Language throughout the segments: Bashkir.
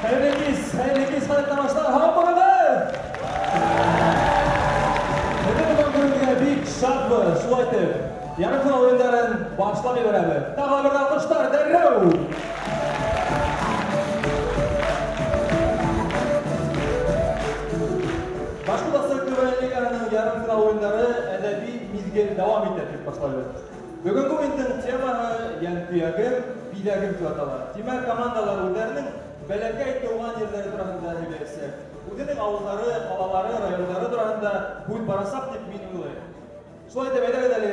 Хәйерле кис, хәйерле кис, хәҙер тамашалар, һаумыһығыҙ! Беҙҙең бөгөн күрергә бик шатбыҙ, шулай итеп, ярым финал уйындарын башлап ебәрәбеҙ. Тағы ла бер алҡыштар, дәррәү! Башҡортостан КВН лигаһының ярым финал уйындары әҙәби миҙгел дауам итә тип башлайбыҙ. Бөгөнгө уйындың темаһы йәнтөйәгем, биҙәгем тип атала. Тимәк, командалар үҙҙәренең бәләкәй тыуған ерҙәре тураһында һөйләйәсәк. Үҙенең ауылдары, ҡалалары, райондары тураһында һүҙ барасаҡ тип мин уйлайым. Шулай итеп, әйҙәгеҙ әле,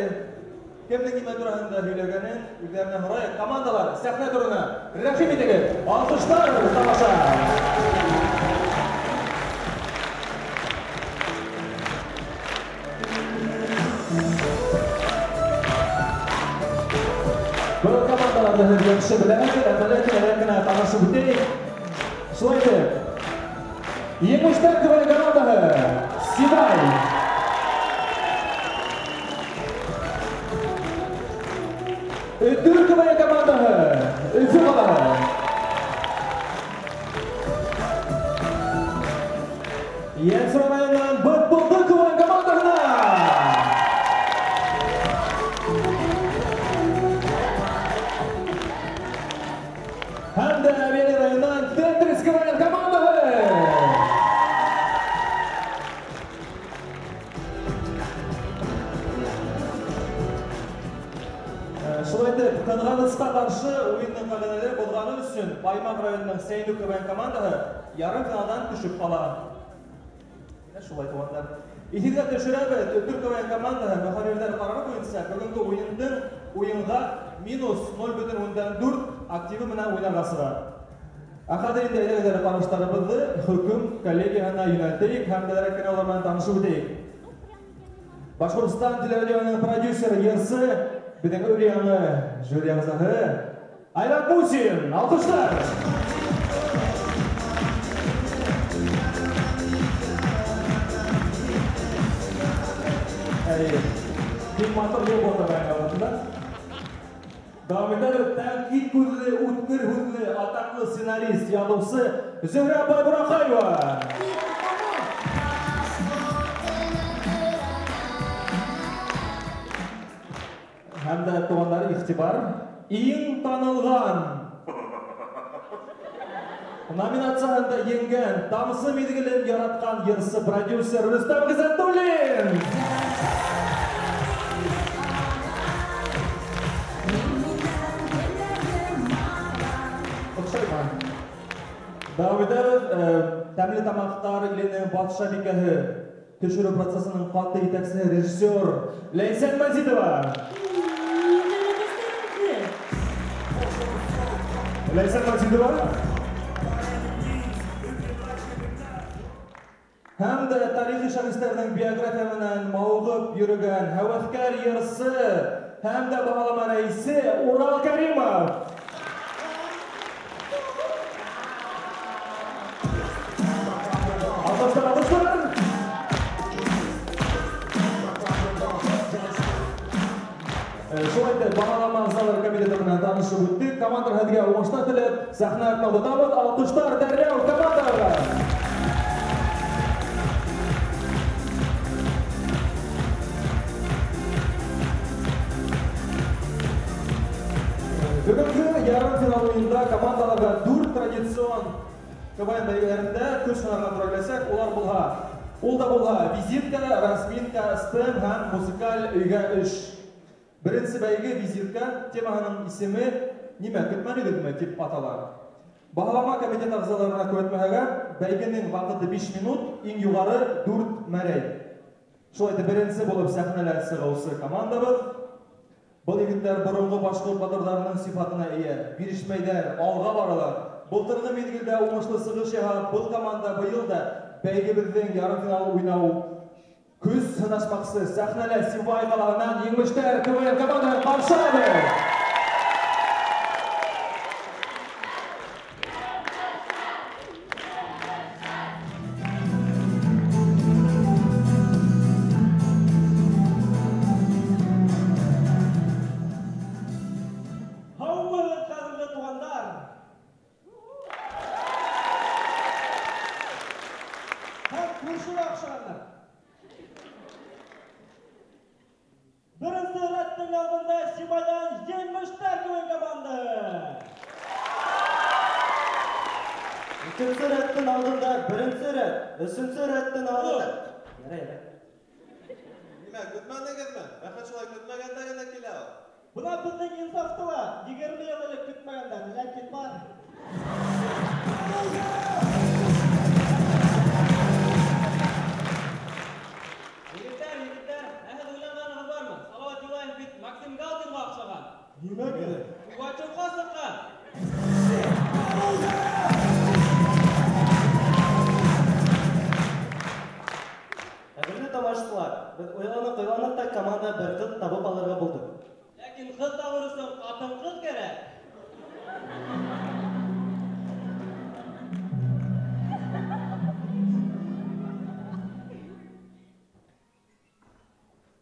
кемдең нимә тураһында һөйләгәнен үҙҙәренән һорайыҡ. Командалар, сәхнә турына рәхим итегеҙ. Алҡыштар, тамаша! Был командаларҙы һеҙ яҡшы беләһегеҙ, әммә ләкин әҙерәк кенә танышып үтәйек. Шулай итеп, Еңеүселәр КВН командаһы Сибай. Өтөр КВН командаһы Өфө ҡалаһы. Йәнсура районынан Бытбылды КВН командаһына. Һәм дә Әбйәлил районынан Тетрис КВН командаһы. Шулай итеп, ҡыҙғанысҡа ҡаршы уйындың ҡағиҙәләре боҙғаны өсөн Баймаҡ районының Сәйнүк КВН командаһы ярым финалдан төшөп ҡала. Менә шулай, туғандар. Иҫегеҙгә төшөрәбеҙ, Өтөр КВН командаһы мөхәррирҙәр ҡарары буйынса бөгөнгө уйынға минус 0,4 активы менән уйнарға сыға. Ә хәҙер инде әйҙәгеҙ әле ҡараштарыбыҙҙы хөкөм коллегияһына йүнәлтәйек һәм әҙерәк кенә улар менән танышып үтәйек. Башҡортостан телерадионың продюсеры, йырсы, беҙҙең өр-яңы жюри ағзаһы Айрат Мусин. Алҡыштар! Әй, бик матур юл булды баяғы. Дауам итәбеҙ. Тәнҡит күҙле, үткер һүҙле, атаҡлы сценарист, яҙыусы Зөһрә апай Бураҡаева. Һәм дә, туғандар, иғтибар, иң танылған номинацияһында еңгән, тамсы миҙгелен яратҡан йырсы, продюсер Рөстәм Ғизәтуллин. Оҡшаймы? Дауам итәбеҙ. Тәмле тамаҡтар иленең батшабикәһе, төшөрөү процессының ҡаты етәксеһе, режиссер Ләйсән Мәзитова. Ләйсән Мәзитова. Һәм дә тарихи шәхестәрҙең биография менән мауығып йөрөгән һәүәҫкәр йырсы һәм дә баһалама рәйесе Урал Кәримов. Алҡыштар, алҡыштар! Шулай итеп, баһалама ағзалар комитеты менән танышып үттек. Командалар һеҙгә уңыштар теләп, сәхнә артына тотабыҙ. Алҡыштар дәррәү командаларға! Бөгөнгө ярым финал уйында командаларға дүрт традицион КВН бәйгеләрендә көс һынарға тура киләсәк. Улар булһа, ул да булһа визитка, разминка, стем һәм музыкаль өйгә эш. Беренсе бәйге визитка, темаһының исеме нимә көтмәнегеҙме тип атала. Баһалама комитет ағзаларына күрһәтмәһәгә, бәйгенең ваҡыты 5 минут, иң юғары 4 мәрәй. Шулай итеп, беренсе булып сәхнәлә сығыусы командабыҙ. Был егеттәр боронғо башҡорт батырҙарының сифатына эйә, бирешмәйҙәр, алға баралар. Былтырғы миҙгелдә уңышлы сығыш яһап, был команда быйыл да бәйгебеҙҙең ярым финал уйнау көс һынашмаҡсы. Сәхнәлә Сибай ҡалаһынан Еңеүселәр КВН командаһын ҡаршы алабыҙ. Һаумыһығыҙ, ҡәҙерле туғандар! Күршегә оҡшағандар. Беренсе рәттең алдында Сибайҙан Еңмештәр КВН команда. Икенсе рәттең алдында беренсе рәт, өсөнсө рәттең алдында. Ярай, ярай. Нимә, көтмәнегеҙме? Бәхет шулай көтмәгәндә генә килә ул. Бына беҙҙең Инсафты ла 20 йыл элек көтмәгәндәр, ләкин бар. Егеттәр, егеттәр, ә һеҙ уйланғанығыҙ бармы? Салауат Юлаев бит Максим Галкинға оҡшаған. Нимә кәрәк? Пугачевҡа сыҡҡан. Ҡәҙерле тамашасылар, беҙ уйланып-уйланып та команда бер ҡыҙ табып алырға булдыҡ. Ләкин ҡыҙ табыр өсөн ҡатын-ҡыҙ кәрәк.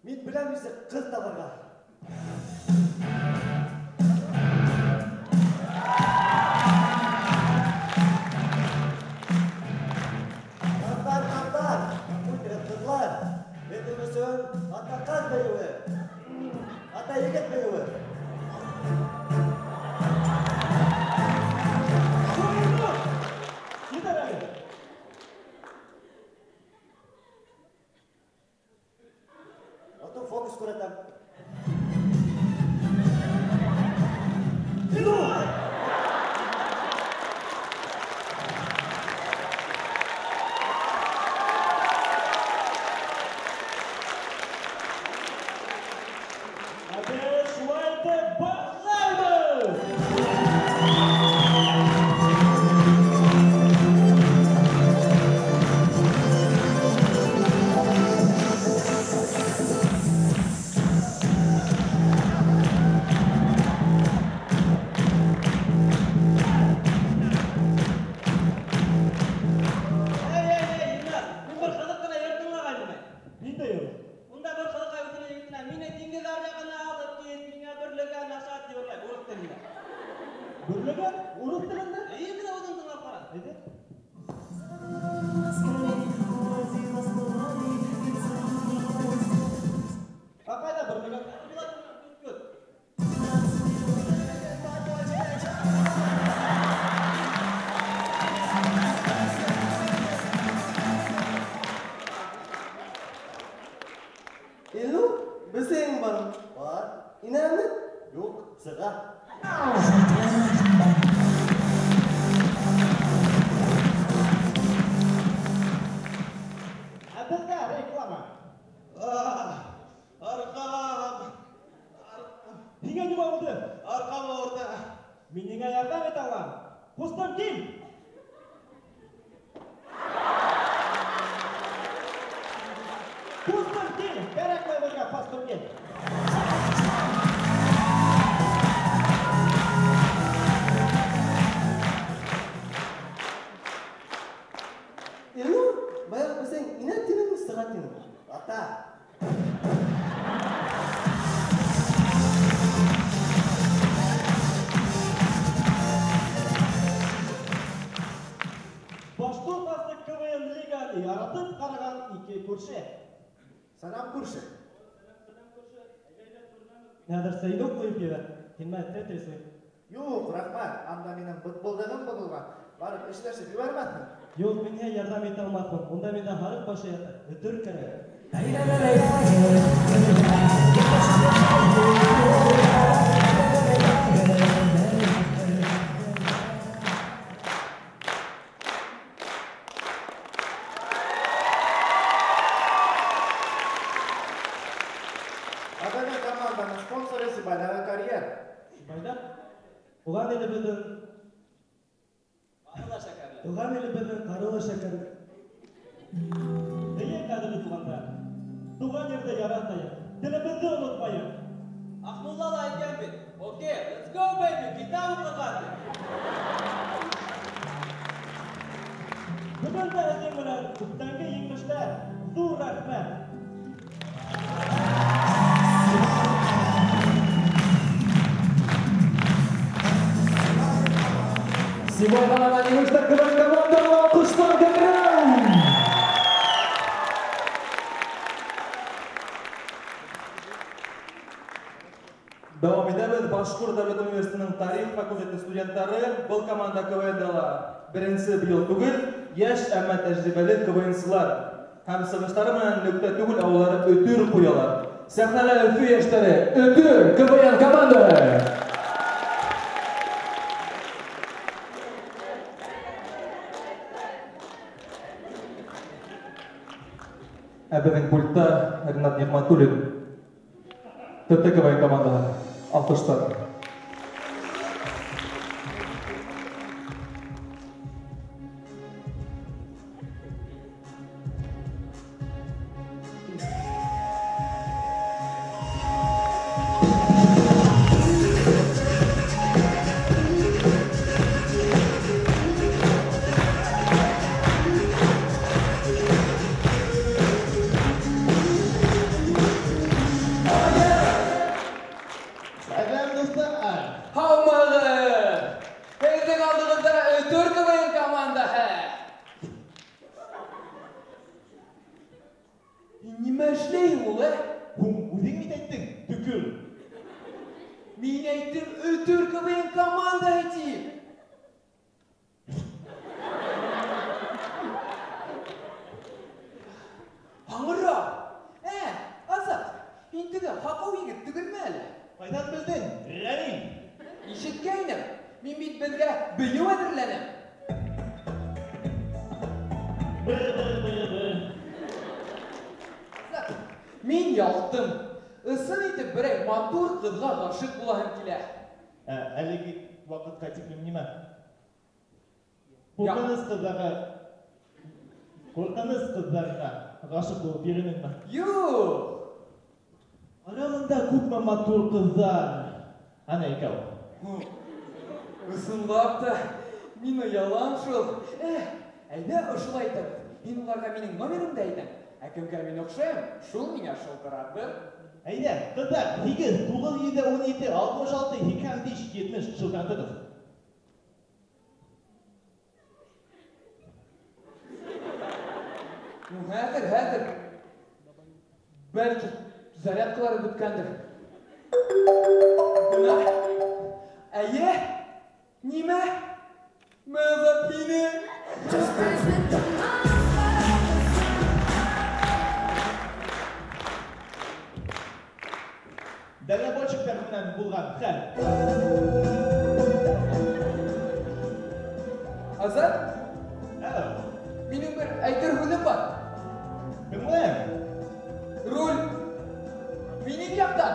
Мин беләм нисек ҡыҙ табырға. Ҡыҙҙар, ҡыҙҙар, ҡыҙҙар, беҙҙең өсөн ата ҡыҙ бейеүе, ата егет бейеүе. Етәр әле. Алтын фокус күрһәтәм. Ә беҙ шулай итеп башлайбыҙ. Эй, эй, эй, Илназ, мин бер ҡыҙыҡ ҡына йыр тыңлағайным. Ниндәй йыр? Унда бер ҡыҙыҡай үҙенең егетенә, мине диңгеҙ аръяғына алып кит, миңә бөрлөгән ашат тип йырлай, урыҫ телендә. Бөрлөгән? Урыҫ телендә? Эйе, бына үҙең тыңлап ҡара. Әйҙә. Ә ҡайҙа бөрлөгән? Көт. Илнур, бесәйең бар. Бар. Инәме? Юҡ, сыға. Ә беҙгә реклама. Арҡам! Һиңә нимә булды? Арҡам ауырта. Мин һиңә ярҙам итә алам. Ҡустым, кил. Ҡустым, кил. Кәрәкмәй беҙгә ҡустым, кил. Илнур, баяғы бесәйең инә тинеңме, сыға тинеңме? Ата. Башҡорт асты КВН лиганы яратып ҡараған ике күрше. Сәләм, күрше. Хәҙер сәйнүк ҡуйып ебәр. Һин мә Тетрис уйна. Юҡ, рәхмәт. Анда минең бытбылдығым боҙолған. Барып эшләшеп ебәрмәҫһең. Юҡ, мин һиңә ярҙам итә алмаҫмын. Унда миндә һарыҡ башы ята. Өтөр кәрәк. Ә беҙҙең команданың спонсоры Сибайҙағы карьер. Сибайҙа? Туған илебеҙҙең Ҡары ла шәкәрле. Туған илебеҙҙең ҡары ла шәкәрле. Эйе, ҡәҙерле туғандар. Туған ерҙе яратайыҡ, телебеҙҙе онотмайыҡ. Аҡмулла ла әйткән бит. Окей, let's go baby, китап уҡырға тип. Бөгөн дә һеҙҙең менән күптәнге еңмештәр. Ҙур рәхмәт. Сибайҙан еңештәр КВН командалары алҡыштар гәүрәү. Башҡорт дәүләт университетының тарих факультеты студенттары. Был команда КВН-да ла беренсе быйыл түгел, йәш, әммә тәжрибәле КВНсылар. Һәм сығыштары менән нөктә түгел, ә улар өтөр ҡуялар. Сәхнәлә Өфө йәштәре, Өтөр КВН командаһы. Ә беҙҙең пультта Ринат Ниғмәтуллин, ТТ КВН командаһы. Алҡыштар. Ҡурҡыныс ҡыҙҙарға ғашиҡ булып йөрөнөңмө? Юҡ! Ара бында күпме матур ҡыҙҙар. Ана икәү. Ысынлап та, мин оялам шул. Әйҙә ошолай итәбеҙ. Һин уларға минең номерымды әйтәң. Ә кемгә мин оҡшайым, шул миңә шылтыратыр. Әйҙә, ҡыҙҙар, 8, 9, 7, 17, 66, 85, 70 шылтыратығыҙ. Ну, хәҙер, хәҙер. Бәлки, зарядкалары бөткәндер. Бына. Әйе? Нимә? Мәзат һине. Дальнобойщиктар менән булған хәл. Азат? Әу. Минең бер әйтер һүҙем бар. Тыңлайым. Руль минең яҡтан.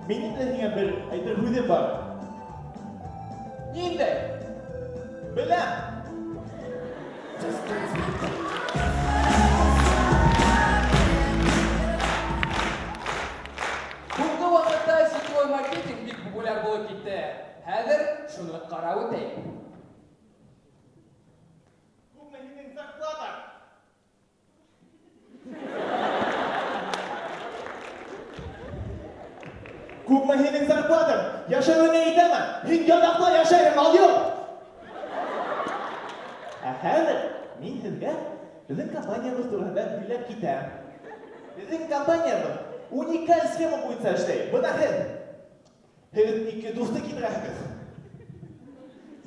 Минең дә һиңә бер әйтер һүҙем бар. Ниндәй? Беләм. Һуңғы ваҡытта сетевой маркетинг бик популяр булып китте. Хәҙер шуны ҡарап үтәйек. Күпме һинең зарплатаң? Күпме һинең зарплатаң? Йәшәүеңә етәме? Һин ятаҡта йәшәйһең, мал юҡ. Ә хәҙер мин һеҙгә беҙҙең компаниябыҙ тураһында һөйләп китәм. Беҙҙең компаниябыҙ уникаль схема буйынса эшләй. Бына һеҙ ике дуҫты килтерәһегеҙ.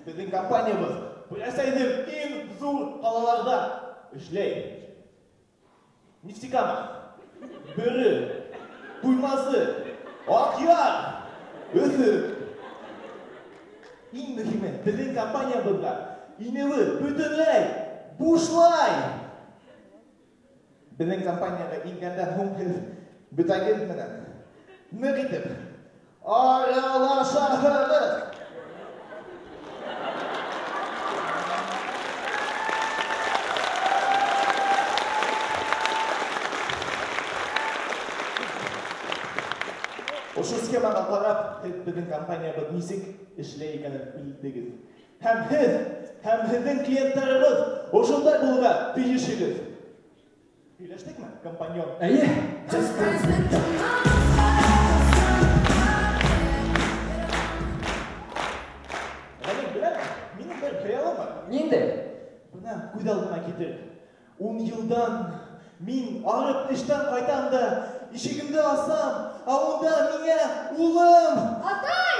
Беҙҙең компаниябыҙ Рәсәйҙең иң ҙур ҡалаларҙа эшләй. Нефтекама, Бөрө, Туймазы, Аҡъяр, Өфө. Иң мөһиме, беҙҙең компаниябыҙға инеүе бөтөнләй бушлай. Беҙҙең компанияға ингәндән һуң һеҙ бөтәгеҙ менән ныҡ итеп аралашаһығыҙ. Ошо схемаға ҡарап, һеҙ беҙҙең компаниябыҙ нисек эшләй икәнен белдегеҙ. Һәм һеҙ, һәм һеҙҙең клиенттарығыҙ ошондай булырға тейешегеҙ. Һөйләштекме, компаньон? Эйе. Ғәлим, беләме, минең бер хыялым бар. Ниндәй? Бына күҙ алдына китер. 10 йылдан Мин арып эштән ҡайтам да, ишегемде асам, ә унда миңә улым! Атай!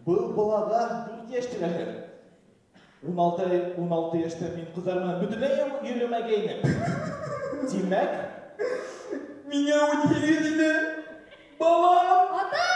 Был балаға 4 йәш тирәһе. 16 йәштә мин ҡыҙҙар менән бөтөнләй йөрөмәгәйнем. Тимәк, миңә 18 ине. Балам! Атай!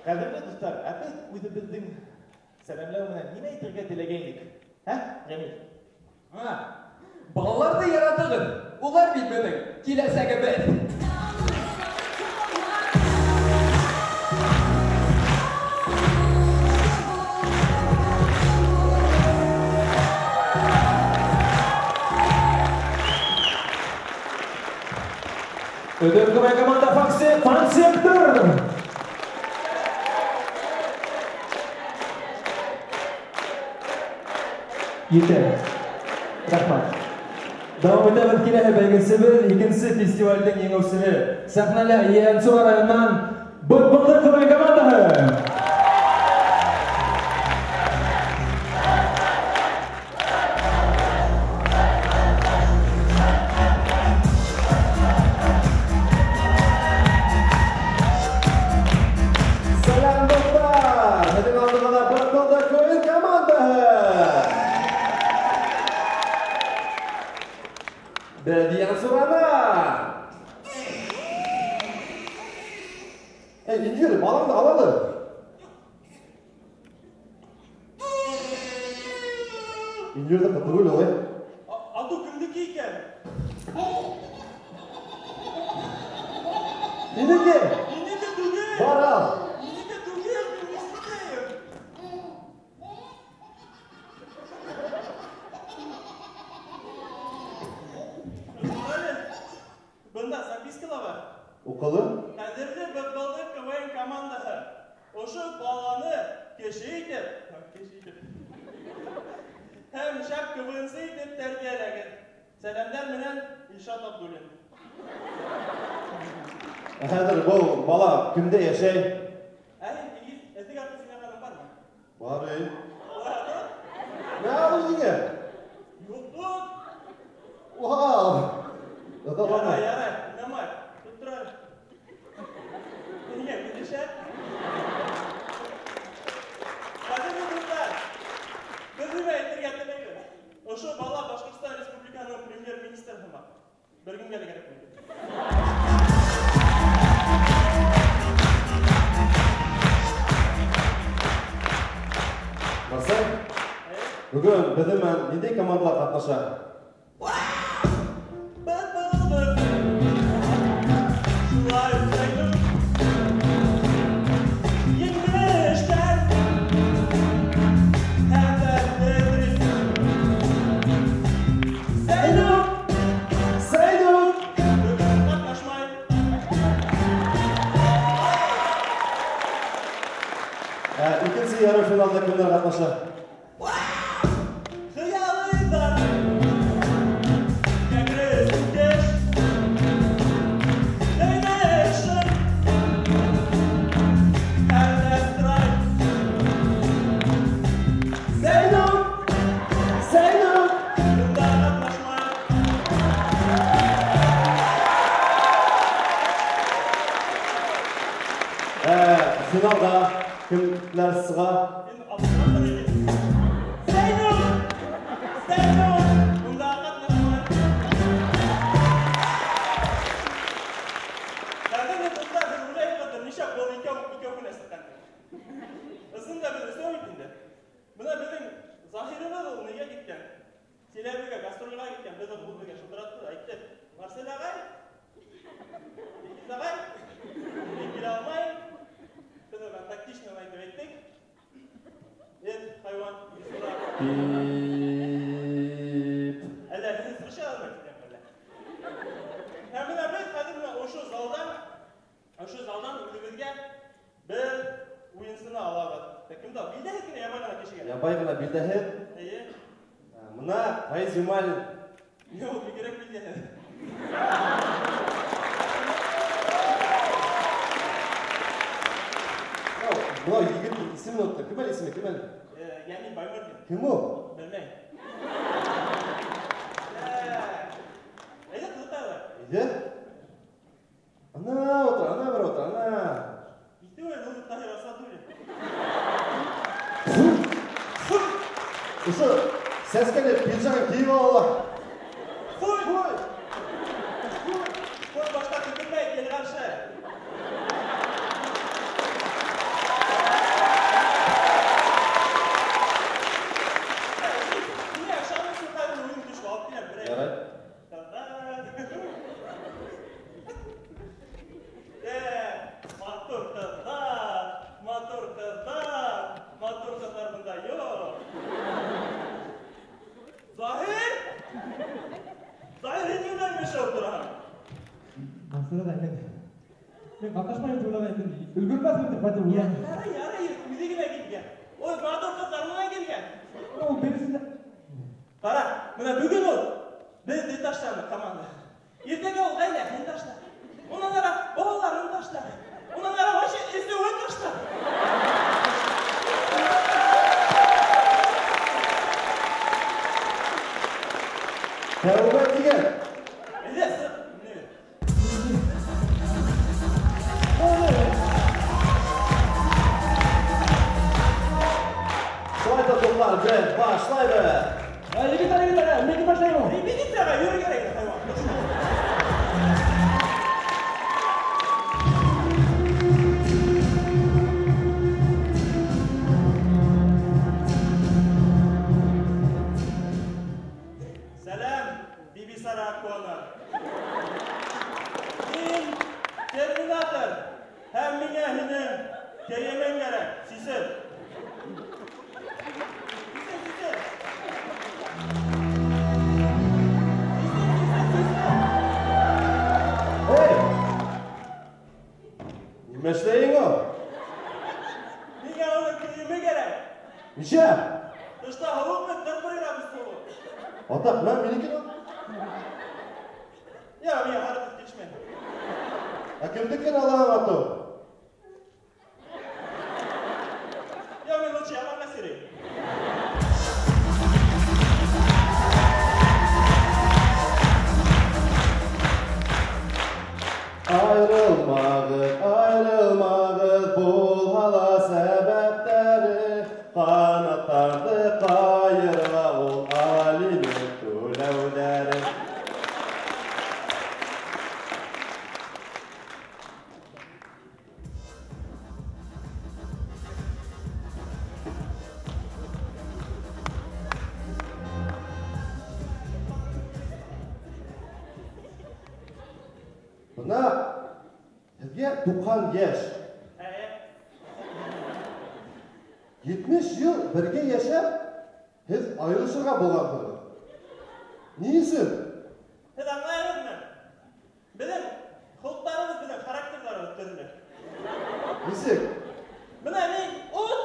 Ҡәҙерле дуҫтар, ә беҙ үҙебеҙҙең сәләмләү менән нимә әйтергә теләгәйнек? Ә, Рәмил? Балаларҙы яратығыҙ, улар бит беҙҙең киләсәгебеҙ. Өтөп команда Фансектор. Етә. Рәхмәт. Дауам итәбеҙ киләһе бәйгесебеҙ, икенсе фестивалдең еңеүсеһе. Сәхнәлә Ейәнсура районынан Бытбылдыҡ КВН командаһы. Сәләм, дуҫтар! Һеҙҙең алдығыҙҙа Бытбылдыҡ КВН командаһы. Беҙ Ейәнсуранан. Эй, Индира, балаңды алалы. Индирҙе ҡыҙҙырыу әле, улай. Атыу кемдеке икән? Һинеке. Һинеке түгел. Бар ал. Һинеке түгел, мин ишетәйем. Бында запискала бар. Уҡылы. Ҡәҙерле Бытбылдыҡ КВН командаһы. Ошо баланы кеше итеп, кеше итеп. Һәм шәп КВНсы итеп тәрбиәләгеҙ. Сәләмдәр менән Илшат Абдуллин. Хәҙер был бала кемдә йәшәй? Әй, Илгиз, әҙҙең артыҡ һөйләгәнең бармы? Бар, эй. Бар. Ни ал үҙеңә? Юҡ, юҡ. Вау! Ярай, ярай, уйнамай. Тот тор әле. Ниңә килешә? Ҡәҙерле дуҫтар, беҙ нимә әйтергә теләйбеҙ? Ошо бала Башҡортостан Республикаһының премьер-министры һымаҡ. Бер кемгә лә кәрәкмәй. Марсель, бөгөн беҙҙең менән ниндәй командалар ҡатнаша? Икенсе ярым финалда кемдәр ҡатнаша? Финалда кемдәр сыға? Бына беҙҙең Заһирыбыҙ ул нигә киткән? Силәбегә гастролгә киткән, беҙ уны беҙгә шылтыратты, әйтте. Марсель ағай, Илгиз ағай, мин килә алмайым. Беҙ уға тактично әйтеп әйттек. Эт, хайуан, Пип. Әллә һеҙ сығыш алмайһығыҙ әллә? Үҙебеҙгә бер уйынсыны алабыҙ. Кемде ал? Билдәһеҙ генә, ябай ғына кешегә. Ябай ғына билдәһеҙ. Эйе. Мына Фаиз Юмалин. Юҡ, бигерәк билдәһеҙ. Бына егеттең исемен оноттом. Кем әле исеме? Кем әле? Йәмил Баймырҙин. Кем ул? Белмәйем. Әйҙә, ҡыҙыҡайлы. Әйҙә. Ана ултыра, ана бер ултыра, ана. Итеүе, ул Таһир Асадуллин. Ошо сәскәле пиджагын кейеп ала. Фуй! Фуй! Фуй, башта көтөлмәй, килгәнсе. Миңә ышанырһың, хәҙер үҙем төшөп алып киләм, берәй. Ярай. Матур ҡыҙҙар, матур ҡыҙҙар, матур ҡыҙҙар бында юҡ. Заһир! Заһир, һин нимә эшләп ултыраһың? Мәсәлән, мин ҡатнашмайым тип уйлаған инем. Өлгөрмәҫмен тип ҡайтып уйланым. Ярай, ярай, үҙе генә килгән. Ул матур ҡыҙҙар менән килгән. Ул береһенә. Ҡара, бына бөгөн ул беҙҙе ташланы команда. Иртәгә ул ғаиләһен ташлар. Унан ара балаларын ташлар. Унан ара вообще эсеүен ташлар. Тәүбә тигән. Әйҙә, сыҡ. Шулай ҙа, дуҫтар, беҙ башлайбыҙ. Егеттәр, егеттәр, мин башлайым. Репетицияға йөрөй кәрәк инде, хайуан. Сәләм, Бибисара Конор. Мин Терминатор. Һәм миңә һинең кейемең кәрәк. Сисен. Сисен, сисен. Эй! Нимә эшләйһең ул? Миңә уның кейеме кәрәк. Нисә? Тышта һыуыҡ бит, 41 градус һыуыҡ. Атаҡ, мә, минеке ул. Я, миңә һарыҡ килешмәй. Ә кемдекен алаһың, атыу? Я, мин лучше яманға сирәйем. Айырылмағыҙ, айырылмағыҙ, булһа ла сәбәптәре, ҡанаттарҙы ҡайырла ул алимент түләүҙәре. Бына һеҙгә 90 йәш. 70 йыл бергә йәшәп, һеҙ айырылышырға булғанһығыҙ. Ни өсөн? Һеҙ аңлайһығыҙмы? Беҙҙең холҡтарыбыҙ, беҙҙең характерҙарыбыҙ төрлө. Нисек? Бына мин ут,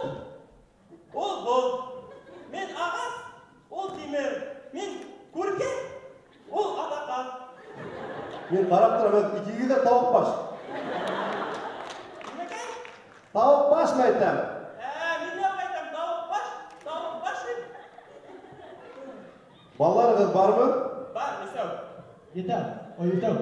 ул боҙ. Мин ағас, ул тимер. Мин күркә, ул аҙаҡан. Мин ҡарап торам, һеҙ икегеҙ ҙә тауыҡ баш. Нимәкәй? Тауыҡ баш мин әйтәм. Мин дә әйтәм, тауыҡ баш, тауыҡ баш тип. Балаларығыҙ бармы? Бар, бесәү. Етәү, ой, етәү.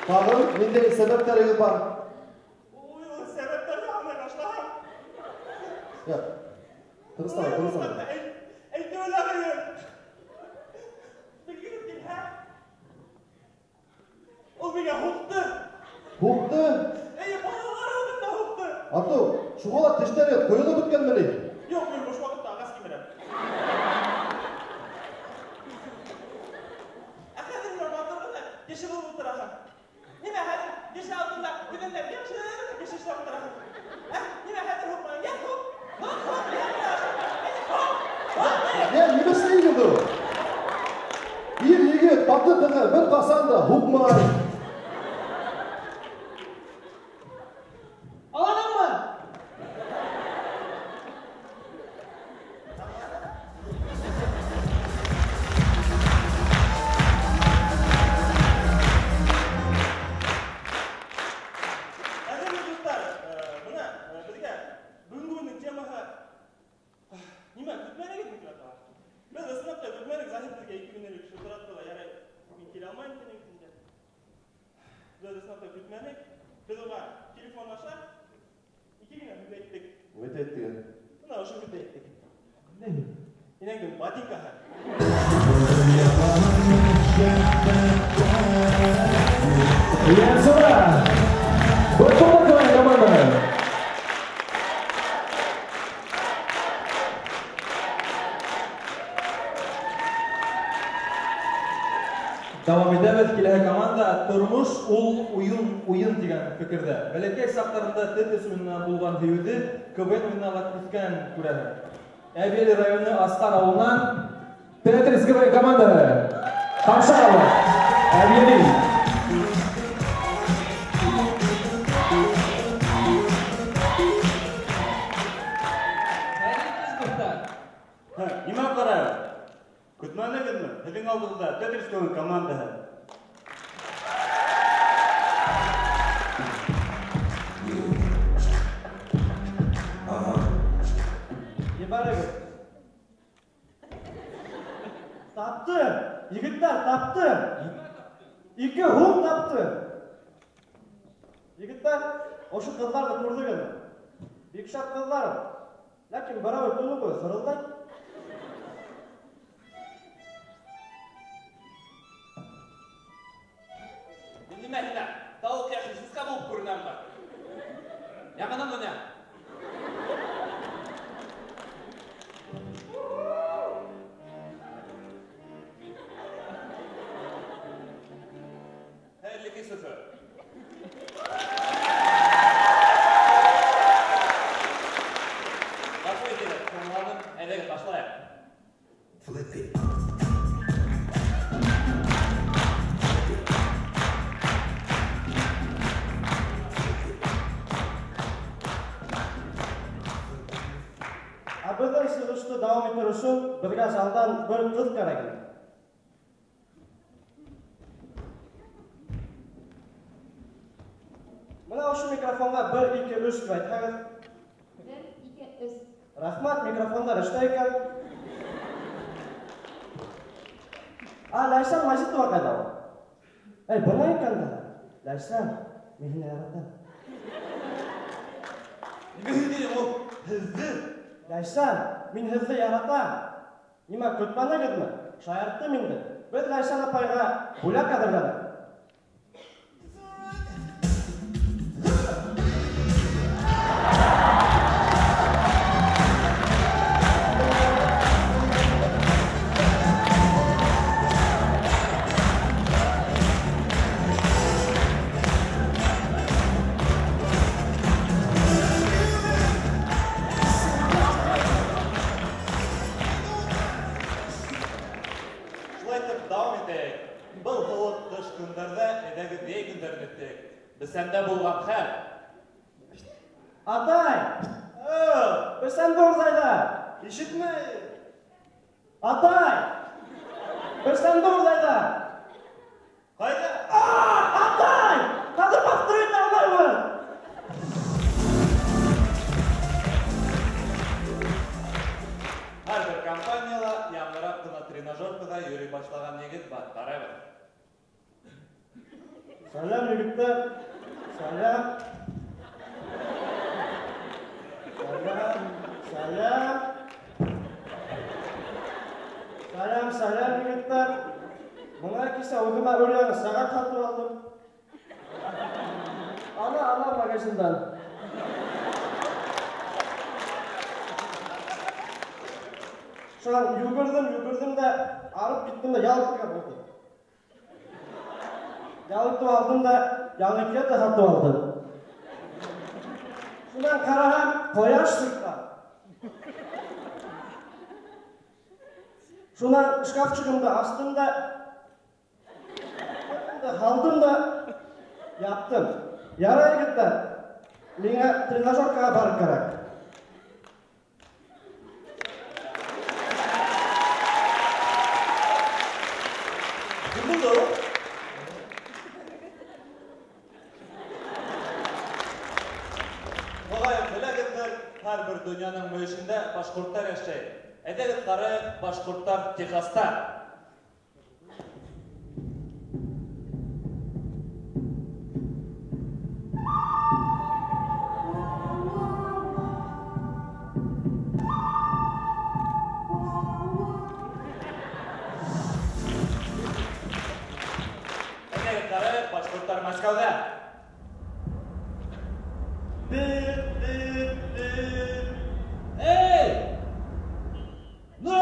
Тағын ниндәй сәбәптәрегеҙ бар? Ой, ул сәбәптәрҙе аңлай башлаһам. Юҡ. Тыныслана, тыныслана. Әйтеүе лә ҡыйын. Белгегеҙ килһә, ул миңә һуҡты. Һуҡты? Эйе, балалар алдында һуҡты. Атыу, шуға ла тештәре ҡойолоп бөткәнме ни? Юҡ, мин буш ваҡытта ағас кимерәм. Ә хәҙер мин матур ғына кеше булып ултыраһың. Нимә хәҙер кеше алдында үҙеңдән яҡшы кеше эшләп ултыраһың. Ә, нимә хәҙер һуҡмаң? Йә, һуҡ, һуҡ, һуҡ, йә, һуҡ, һуҡ, һуҡ. Йә, нимә эшләйһең инде ул? Ир, егет. егет татлы ҡыҙға бер ҡасан да һуҡмай. Аңланыңмы? Хәҙерле дуҫтар, бына беҙгә бөгөнгө көндөң темаһы нимә, көтмәнегеҙме тип атала. Беҙ ысынлап та көтмәнек, Заһир беҙгә 2 көн элек шылтыратты ла, ярай, мин килә алмайым тинек инде. Беҙ ысынлап та көтмәнек. Беҙ уға телефон аша 2 генә һүҙ әйттек. Һүҙ әйттек. Бына ошо һүҙҙе әйттек. Инәңдең ботинкаһы. Янсура! Бытбылдыҡ командаһы. Дауам итәбеҙ. Киләһе команда тормош ул уйын уйын тигән фекерҙә. Бәләкәй саҡтарында тетрис уйынына булған һөйөүҙе КВН уйынына ла күскән күрәһең. Әбйәлил районы Асҡар ауылынан Тетрис КВН командаһы. Ҡамшаҡ ауылы. Әбйәлил. Хәйерле кис, дуҫтар. Нимә ҡарайбыҙ? Көтмәнегеҙме? Һеҙҙең алдығыҙҙа Тетрис КВН командаһы. Ебәрегеҙ. Таптым! Егеттәр, таптым! 2 һум таптым! Егеттәр, ошо ҡыҙҙарҙы күрҙегеҙме? Бик шәп ҡыҙҙар. Ләкин берәүе төнө буйы зырылдай. Мин нимә һиңә? Тауыҡ йәки сусҡа булып күренәмме? Яңынан уйна. Хәйерле кис, Өфө. Ғәфү итегеҙ, һуңланым. Әйҙәгеҙ, башлайыҡ. Ә беҙҙең сығышты дауам итер өсөн беҙгә залдан бер ҡыҙ кәрәк ине. Бына ошо микрофонға 1, 2, 3 тип әйтһәгеҙ. 1, 2, 3. Рәхмәт, микрофондар эшләй икән. А, Ләйсән Мәжитова ҡайҙа ул? Эй, бына икән дә. Ләйсән, мин һине яратам. Нимә һөйләйем ул? Һеҙҙе? Ләйсән, мин һеҙҙе яратам. Нимә, көтмәнегеҙме? Шаярттым инде. Беҙ Ләйсән апайға бүләк әҙерләнек. Был һыуыҡ ҡыш көндәрҙә әйҙәгеҙ йәй көндәрен үттек. Бесәндә булған хәл. Атай! Бесән бурҙайҙа! Ишетмәй! Атай! Бесән бурҙайҙа! Ҡайҙа? Атай! Хәҙер баҫтырып итә алмайбыҙ! Һәр бер компанияла яңыраҡ ҡына тренажеркала йөрөй башлаған егет бар. Ҡарайбыҙ. Сәләм, егеттәр. Сәләм. Сәләм, сәләм. Сәләм, сәләм, егеттәр. Бына кисә үҙемә өр-яңы сәғәт һатып алдым. Ана, ана магазиндан. Шунан йүгерҙем, йүгерҙем дә, арып киттем дә, ял итергә булдым. Ял итеп алдым да, яңы кета һатып алдым. Шунан ҡараһам, ҡояш сыҡҡан. Шунан шкафчигымды астым да, һалдым да яптым. Ярай, егеттәр, миңә тренажеркаға барыр кәрәк. Кем булды ул? Моғайын беләгеҙҙер, һәр бер донъяның мөйөшөндә башҡорттар йәшәй. Әйҙәгеҙ ҡарайыҡ, башҡорттар Техаста. Әйҙәгеҙ ҡарайыҡ, башҡорттар Мәскәүҙә. Бит, бит, бит. Эй! Но!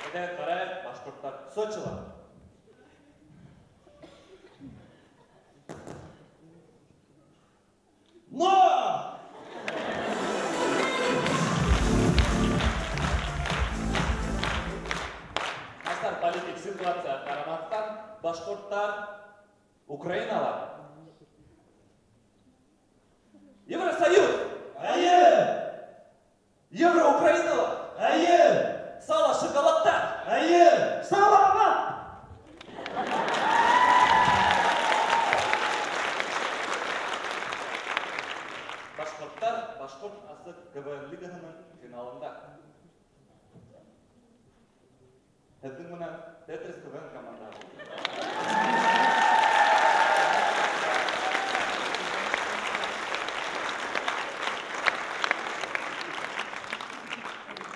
Әйҙәгеҙ ҡарайыҡ, башҡорттар Сочила. Но! Насар политик ситуацияға ҡарамаҫтан, башҡорттар Украинала. Евросоюз! Эйе! Евро Украинала! Эйе! Сало шоколадта! Эйе! Саламат! Башҡорттар Башҡорт асыҡ КВН лигаһының финалында. Һеҙҙең менән Тетрис КВН командаһы.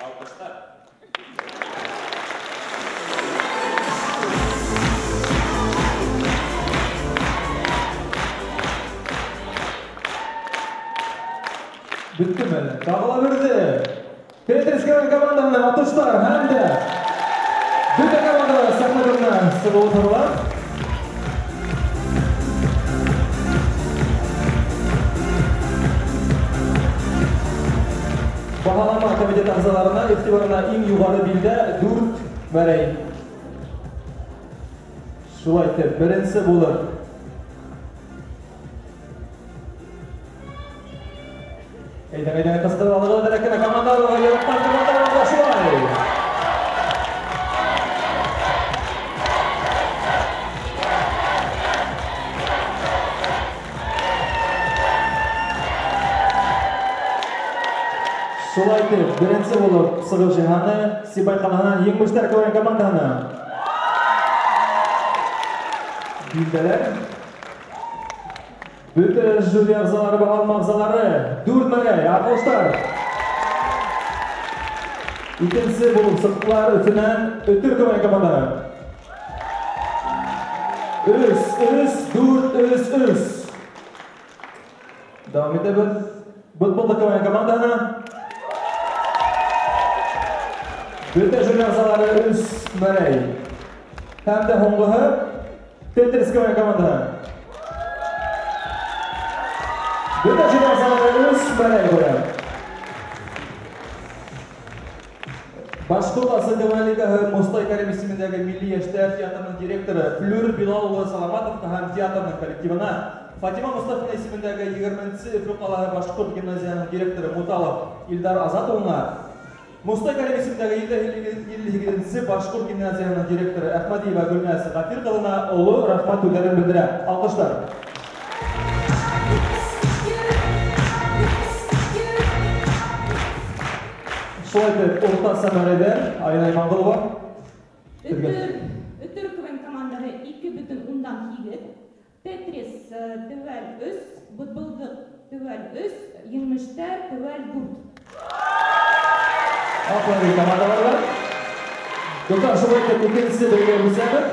Алҡыштар. Бөттөмө әле? Тағы ла бирҙе. Тетрис КВН командаһының атыштар һәм дә бөтә командалар сәхнә түренә сығып ултыралар. Баһалама комитеты ағзаларына иғтибарына иң юғары билдә 4 мәрәй. Шулай итеп, беренсе булып Әйҙә, әйҙә, ҡысҡырып алығыҙ әҙерәк кенә командаларға, яратҡан командаларға шулай. Шулай итеп, беренсе булып сығып йыйғаны Сибай ҡалаһынан Еңмештәр КВН командаһына. Билдәләр. Бөтә жюри ағзалары, баһалама ағзалары 4 мәрәй, алҡыштар. Икенсе булып сыҡтылар Өфөнән Өтөр КВН командаһы. 3, 3, 4, 3, 3. Дауам итәбеҙ. Бытбылдыҡ КВН командаһына. Бөтә жюри ағзалары 3 мәрәй. Һәм дә һуңғыһы Тетрис КВН командаһы. Бөтә жюри ағзалары 3 мәрәй күрә. Башҡорт асыҡ КВН лигаһы Мостай Кәрим исемендәге Милли йәштәр театрының директоры Флүр Билал улы Саламатовҡа һәм театрының коллективына, Фатима Мостафина исемендәге 20-нсе Өфө ҡалаһы Башҡорт гимназияһының директоры Муталов Илдар Азат улына, Мостай Кәрим исемендәге 58-нсе Башҡорт гимназияһының директоры Әхмәдиева Гөлназ Ғәфир ҡыҙына оло рәхмәт һүҙҙәрен белдерә. Алҡыштар. Шулай итеп, урта сәмәрәйҙәр Айна Иманғолова. Өтөр КВН командаһы 2,8, Тетрис теүәл 3, Бытбылдыҡ теүәл 3, Еңмештәр теүәл 4. Афәрин командаларға. Дуҫтар, шулай итеп, икенсе бәйгә үсәбеҙ.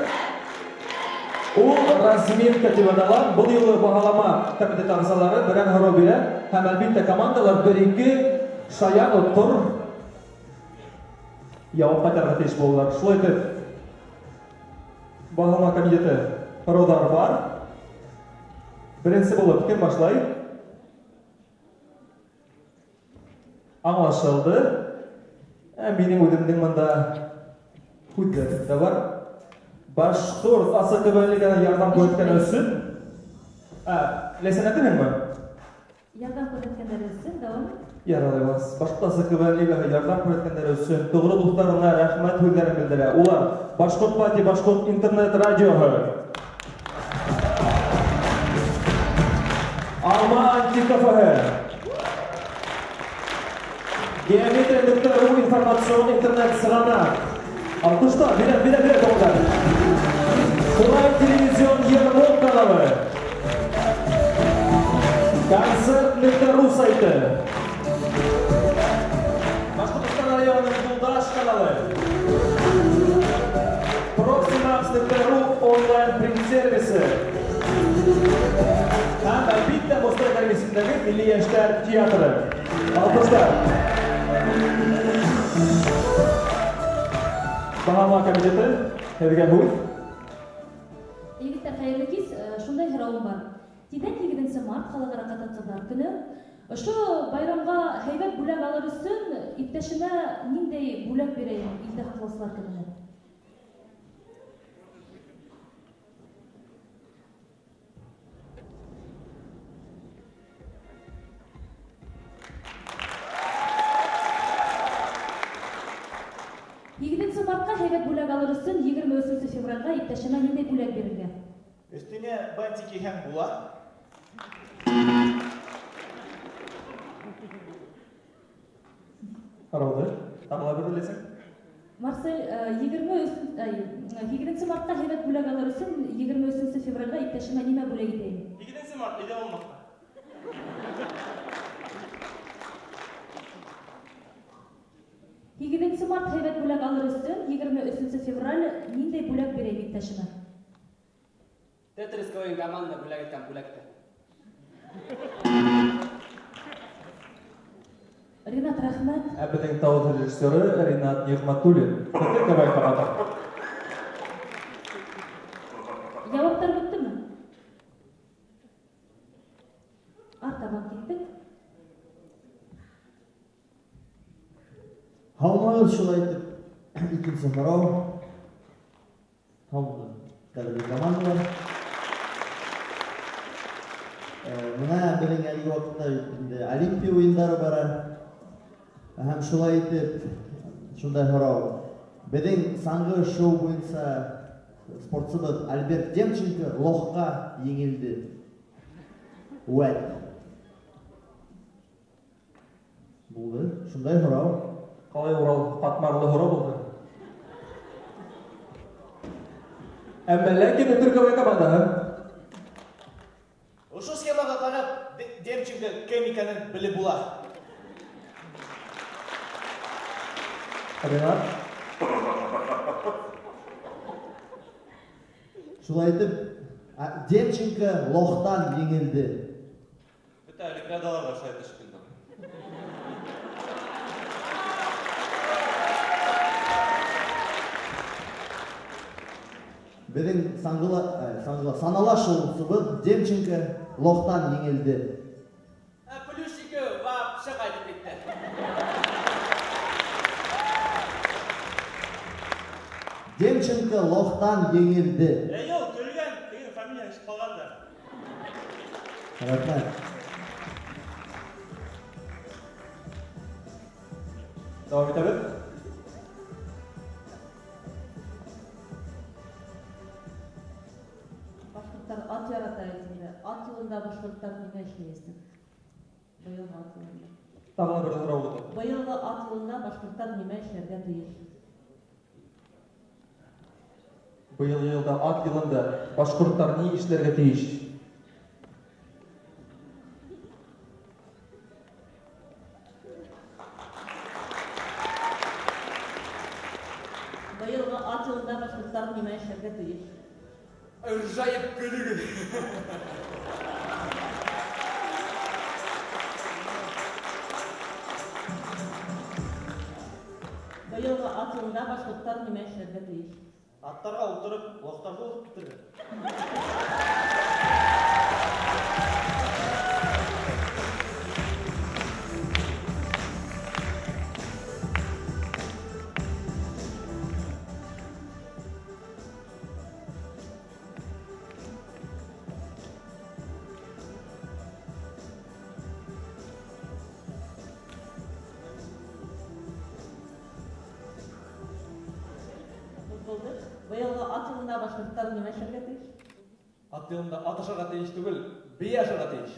Ул разминка тип атала. Был юлы баһалама комитеты ағзалары берәр һорау бирә һәм әлбиттә командалар 1-2 шаян отҡор яуап ҡайтарырға тейеш булалар. Шулай итеп, баһалама комитеты һорауҙар бар. Беренсе булып кем башлай? Аңлашылды. Ә минең үҙемдең бында һүҙҙәрем дә бар. Башҡорт АСКБ лигаһына ярҙам күрһәткән өсөн. Ләйсән, әйтерһеңме? Ярҙам күрһәткәндәре өсөн дауам ит. Ярай, Башҡорт АСКБ лигаһы ярҙам күрһәткәндәре өсөн тоғро дуҫтарына рәхмәт һүҙҙәрен белдерә. Улар Башҡорт Пати Башҡорт интернет радиоһы, Алма антикафеһы, Геометрия.ру информацион интернет сығанаҡ, Алҡыштар, билет, билет, билет, туғандар. Ҡурай телевизион Ермол каналы, Концерт.ру сайты, Башҡортостан районының Юлдаш каналы, Proximax.ru онлайн принт-сервисы һәм, әлбиттә, Мостай Кәрим исемендәге Милли йәштәр театры. Алҡыштар. Баһалау комитеты, һеҙгә һүҙ. Егеттәр, хәйерле кис. Шундай һорауым бар. Тиҙҙән 8 март халыҡ-ара ҡатын-ҡыҙҙар көнө. Ошо байрамға һәйбәт бүләк алыр өсөн иптәшемә ниндәй бүләк бирәйем илде һаҡлаусылар көнөнә? Егетенсе мартҡа һәйбәт бүләк алыр өсөн 23 февралгә иптәшемә ниндәй бүләк бирергә? Өҫтөңә бантик кейһәң була. Һорауҙы тағы ла бер беләсең. Марсель, 8 мартҡа һәйбәт бүләк алыр өсөн 23 февралгә иптәшемә нимә бүләк итәйем? 8 март өйҙә булмаҫҡа. 8 март һәйбәт бүләк алыр өсөн 23 февраль ниндәй бүләк бирәйем иптәшемә? Тетрис КВН команда бүләк иткән бүләкте. Ринат, рәхмәт. Ә беҙҙең тауыш режиссеры Ринат Ниғмәтуллин. Беҙҙең КВН команда. Яуаптар бөттөмө? Артабан киттек. Һаумыһығыҙ, шулай итеп, икенсе һорау. Һаумыһығыҙ, ҡәҙерле командалар. Бына беҙҙең әлеге ваҡытта инде Олимпия уйындары бара. Һәм шулай итеп, шундай һорау. Беҙҙең саңғы шоу буйынса спортсыбыҙ Альберт Демченко лохҡа еңелде. Үәт. Булды. Шундай һорау. Ҡалай Урал ҡатмарлы һорау булды. Әммә ләкин Өтөр КВН командаһы. Ошо схемаға ҡарап, Демченко кем икәнен белеп була. Ренат. Шулай итеп, Демченко лохтан еңелде. Бөтә олимпиадаларҙа шулай төшөп килде. Беҙҙең саңғыла санала шоусыбыҙ Демченко лохтан еңелде. Плюс 2 вообще ҡайтып китте. Демченко лохтан еңелде. Эй, ул көлгән, тегенең фамилияһы ишетеп ҡалған да. Рәхмәт. Дауам итәбеҙ. Башҡорттар ат ярата инде. Ат юлында башҡорттар нимә эшләйәсәк? Быйылғы ат юлында. Тағы ла бер һорау булды. Быйылғы ат юлында башҡорттар нимә эшләргә тейеш? Быйыл йылда ат йылында башҡорттар ни эшләргә тейеш? Быйылғы ат йылында башҡорттар нимә эшләргә тейеш? Ыржайып көлөгөҙ. Быйылғы ат йылында башҡорттар нимә эшләргә тейеш? Аттарға ултырып, лохтарҙы уҙып китергә. Быйылғы ат йылында башҡорттар нимә эшләргә тейеш? Ат йылында ат ашарға тейеш түгел, бейә ашарға тейеш.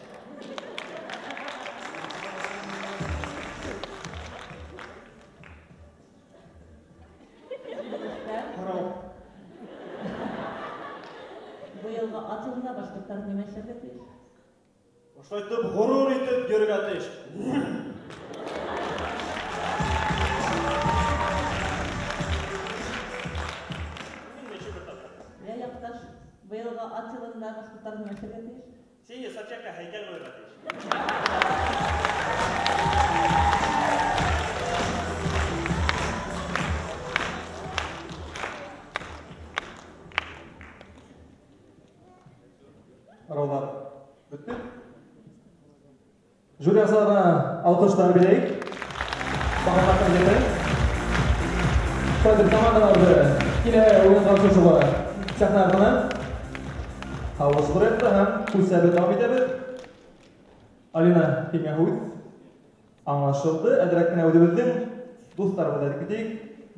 Һорау. Быйылғы ат йылында башҡорттар нимә эшләргә тейеш? Ошолайтып ғорур итеп йөрөргә тейеш. Йә, яҡташ, быйылғы ат йылында башҡорттар нимә эшләргә тейеш? Сине Собчакка һәйкәл ҡуйырға тейеш. Һорауҙар бөттө. Жюри ағзаларына алҡыштар бирәйек. Баһалар етте. Хәҙер командаларҙы килә уйынға ҡушыуға сәхнә артына һауыш ҡорайыҡ та һәм күсәбеҙ, дауам итәбеҙ. Алина, һиңә һүҙ. Аңлашылды. Әҙерәк кенә үҙебеҙҙең дуҫтарыбыҙ әйтеп китәйек.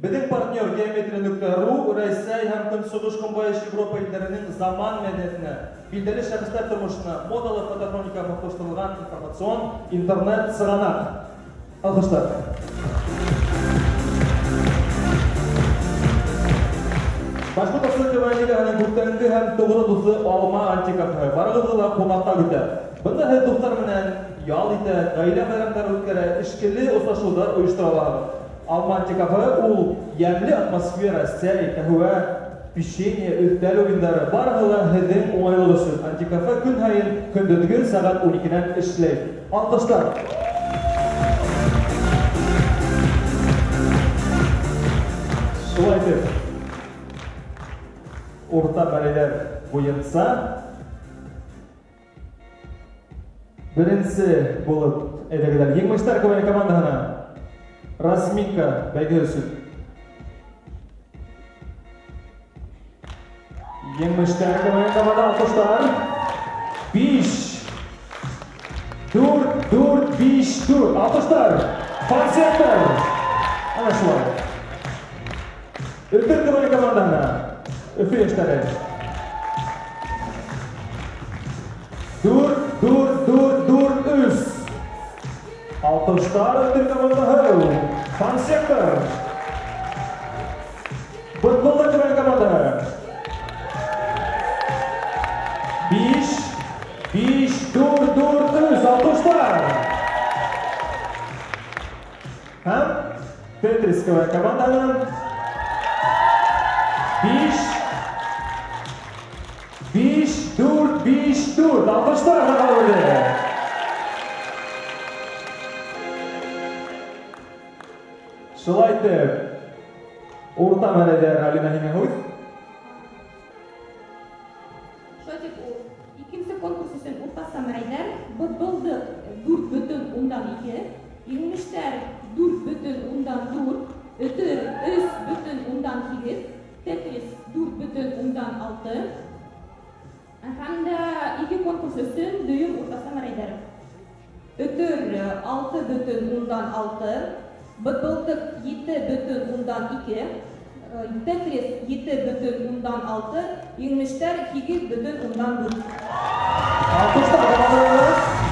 Беҙҙең партнер Геометрия.ру Рәсәй һәм Көнсығыш Көнбайыш Европа илдәренең заман мәҙәниәтенә, билдәле шәхестәр тормошона модалы фотохроника мохташтырылған информацион интернет сығанаҡ. Алҡыштар. Башҡорт Асыл КВН лигаһының күптәнге һәм тоғро дуҫы Алма антикафеһы барығыҙҙы ла ҡунаҡҡа көтә. Бында һеҙ дуҫтар менән ял итә, ғаилә байрамдары үткәрә, эшкеле осрашыуҙар ойоштора алаһығыҙ. Алма антикафеһы ул йәмле атмосфера, сәй, ҡәһүә, печенье, өҫтәл уйындары барыһы ла һеҙҙең уңайлыҡ өсөн. Антикафе көн һайын көндөҙгө сәғәт 12-нән эшләй. Алҡыштар. Шулай итеп, урта бәләләр буйынса беренсе булып әйҙәгеҙҙәр Еңмештәр КВН командаһына разминка бәйге өсөн. Еңмештәр КВН команда алҡыштар. 5 4 4 5 4 алҡыштар. Фансектор. Ана шулай. Өфө КВН командаһына Өфө йәштәре. 4 4 4 4 3. Алҡыштар Өфө командаһы. Фансектор. Бытбылдыҡ КВН командаһы. 5 5 4 4 3. Алҡыштар. Һәм Тетрис КВН командаһының 5 5 4 5 4. Алҡыштар ҡабул. Шулай итеп, урта мәләйҙәр, Алина, һиңә һүҙ. Шулай итеп, икенсе конкурс өсөн уртаса мәрәйҙәр Бытбылдыҡ 4,2, Еңмештәр 4,4, Өтөр 3,8, Тетрис 4,6. Һәм дә ике конкурс өсөн дөйөм уртаса мәрәйҙәр. Өтөр 6,6, Бытбылдыҡ 7,2, Тетрис 7,6, Еңмештәр 8,4. Алҡыштар командаларыбыҙ.